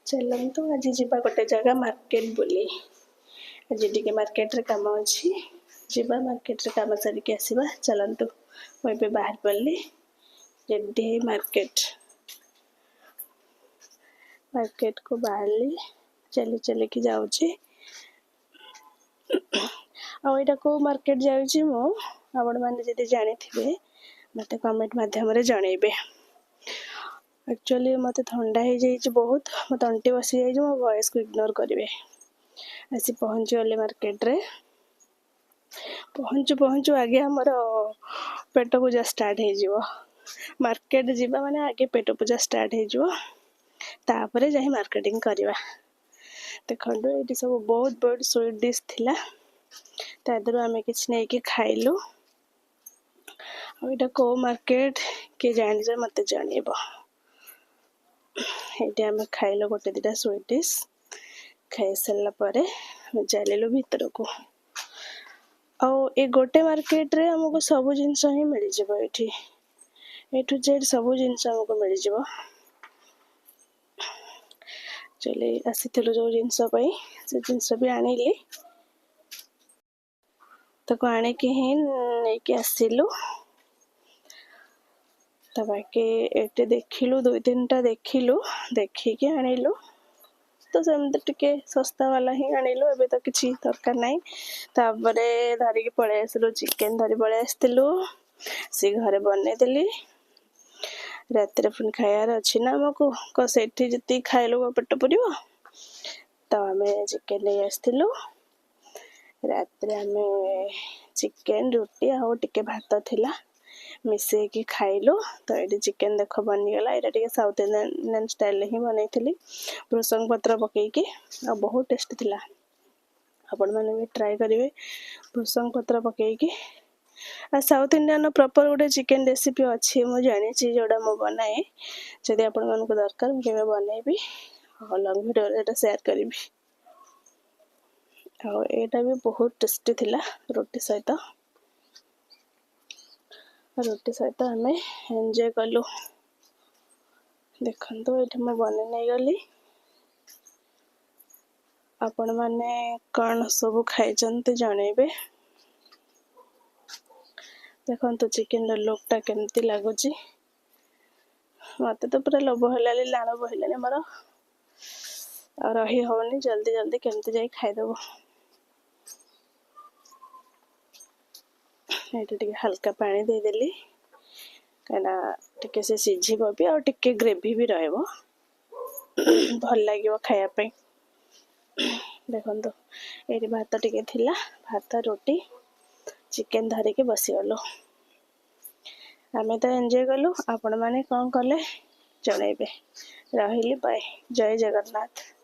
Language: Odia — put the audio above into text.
ଚାଲନ୍ତୁ, ଆଜି ଯିବା ଗୋଟେ ଜାଗା ମାର୍କେଟ ବୁଲି। ଆଜି ଟିକେ ମାର୍କେଟରେ କାମ ଅଛି। ଯିବା, ମାର୍କେଟରେ କାମ ସାରିକି ଆସିବା। ଚାଲନ୍ତୁ, ମୁଁ ଏବେ ବାହାରି ପଡ଼ିଲି, ରେଡ଼ି ହେଇ ମାର୍କେଟକୁ ବାହାରିଲି। ଚାଲି ଚାଲିକି ଯାଉଛି। ଆଉ ଏଇଟା କେଉଁ ମାର୍କେଟ ଯାଉଛି ମୁଁ, ଆପଣମାନେ ଯଦି ଜାଣିଥିବେ ମୋତେ କମେଣ୍ଟ ମାଧ୍ୟମରେ ଜଣେଇବେ। ଆକ୍ଚୁଆଲି ମୋତେ ଥଣ୍ଡା ହେଇଯାଇଛି ବହୁତ, ମୋ ତଣ୍ଟି ବସିଯାଇଛି, ମୋ ଭଏସ୍କୁ ଇଗ୍ନୋର କରିବେ। ଆସି ପହଞ୍ଚିଗଲି ମାର୍କେଟରେ। ପହଞ୍ଚୁ ପହଞ୍ଚୁ ଆଗେ ଆମର ପେଟ ପୂଜା ଷ୍ଟାର୍ଟ ହେଇଯିବ। ମାର୍କେଟ ଯିବା ମାନେ ଆଗେ ପେଟ ପୂଜା ଷ୍ଟାର୍ଟ ହେଇଯିବ, ତାପରେ ଯାଇ ମାର୍କେଟିଂ କରିବା। ଦେଖନ୍ତୁ, ଏଇଠି ସବୁ ବହୁତ ବହୁତ ସୁଇଟ୍ ଡିଶ୍ ଥିଲା, ତା ଦେହରୁ ଆମେ କିଛି ନେଇକି ଖାଇଲୁ। ଆଉ ଏଇଟା କେଉଁ ମାର୍କେଟ, କିଏ ଜାଣିଛ ମୋତେ ଜଣେଇବ। ଏଇଠି ଆମେ ଖାଇଲୁ ଗୋଟେ ଦୁଇଟା ସୁଇଟ୍ ଡିଶ୍। ଖାଇସାରିଲା ପରେ ଆମେ ଚାଲିଲୁ ଭିତରକୁ। ଆଉ ଏ ଗୋଟେ ମାର୍କେଟରେ ଆମକୁ ସବୁ ଜିନିଷ ହିଁ ମିଳିଯିବ। ଏଇଠି ଏ ଟୁ ଜେଡ଼୍ ସବୁ ଜିନିଷ ଆମକୁ ମିଳିଯିବ। ଆକ୍ଚୁଆଲି ଆସିଥିଲୁ ଯେଉଁ ଜିନିଷ ପାଇଁ, ସେ ଜିନିଷ ବି ଆଣିଲି। ତାକୁ ଆଣିକି ହିଁ ନେଇକି ଆସିଲୁ। ତ ବାକି ଏଠି ଦେଖିଲୁ, ଦୁଇ ତିନିଟା ଦେଖିଲୁ, ଦେଖିକି ଆଣିଲୁ। ତ ସେମିତି ଟିକେ ଶସ୍ତା ବାଲା ହିଁ ଆଣିଲୁ, ଏବେ ତ କିଛି ଦରକାର ନାହିଁ। ତାପରେ ଧରିକି ପଳେଇ ଆସିଲୁ, ଚିକେନ୍ ଧରି ପଳେଇ ଆସିଥିଲୁ। ସେ ଘରେ ବନେଇଦେଲି। ରାତିରେ ପୁଣି ଖାଇବାର ଅଛି ନା ଆମକୁ, ସେଇଠି ଯେତିକି ଖାଇଲୁ ପେଟ ପୁରିବ? ତ ଆମେ ଚିକେନ୍ ନେଇ ଆସିଥିଲୁ। ରାତିରେ ଆମେ ଚିକେନ୍, ରୁଟି ଆଉ ଟିକେ ଭାତ ଥିଲା, ମିଶେଇକି ଖାଇଲୁ। ତ ଏଇଠି ଚିକେନ୍ ଦେଖ ବନିଗଲା। ଏଇଟା ଟିକେ ସାଉଥ୍ ଇଣ୍ଡିଆନ୍ ଷ୍ଟାଇଲ୍ରେ ହିଁ ବନେଇଥିଲି, ଭୃସଙ୍ଗ ପତ୍ର ପକେଇକି, ଆଉ ବହୁତ ଟେଷ୍ଟ ଥିଲା। ଆପଣମାନେ ବି ଟ୍ରାଏ କରିବେ ଭୃସଙ୍ଗ ପତ୍ର ପକେଇକି। ଆଉ ସାଉଥ୍ ଇଣ୍ଡିଆନ୍ର ପ୍ରପର୍ ଗୋଟେ ଚିକେନ୍ ରେସିପି ଅଛି, ମୁଁ ଜାଣିଛି, ଯେଉଁଟା ମୁଁ ବନାଏ। ଯଦି ଆପଣମାନଙ୍କୁ ଦରକାର, ମୁଁ କେବେ ବନେଇବି ଆଉ ଲଙ୍ଗ୍ ଭିଡ଼ିଓରେ ଏଇଟା ସେୟାର କରିବି। ଆଉ ଏଇଟା ବି ବହୁତ ଟେଷ୍ଟି ଥିଲା ରୁଟି ସହିତ। ରୁଟି ସହିତ ଆମେ ଏନ୍ଜୟ କଲୁ। ଦେଖନ୍ତୁ, ଏଇଠି ମୁଁ ବନେଇ ନେଇଗଲି। ଆପଣମାନେ କ'ଣ ସବୁ ଖାଇଛନ୍ତି ଜଣେଇବେ। ଦେଖନ୍ତୁ, ଚିକେନର ଲୁକ୍ଟା କେମିତି ଲାଗୁଛି। ମୋତେ ତ ପୁରା ଲୋଭ ହେଲାଣି, ଲାଳ ବହିଲାଣି ମୋର, ଆଉ ରହି ହେଉନି। ଜଲ୍ଦି ଜଲ୍ଦି କେମିତି ଯାଇ ଖାଇଦେବୁ। ଏଇଠି ଟିକେ ହାଲକା ପାଣି ଦେଇଦେଲି, କାହିଁକିନା ଟିକେ ସେ ସିଝିବ ବି ଆଉ ଟିକେ ଗ୍ରେଭି ବି ରହିବ, ଭଲ ଲାଗିବ ଖାଇବା ପାଇଁ। ଦେଖନ୍ତୁ, ଏଇଠି ଭାତ ଟିକେ ଥିଲା। ଭାତ, ରୁଟି, ଚିକେନ୍ ଧରିକି ବସିଗଲୁ। ଆମେ ତ ଏନ୍ଜୟ କଲୁ, ଆପଣମାନେ କ'ଣ କଲେ ଜଣେଇବେ। ରହିଲି, ବାଏ, ଜୟ ଜଗନ୍ନାଥ।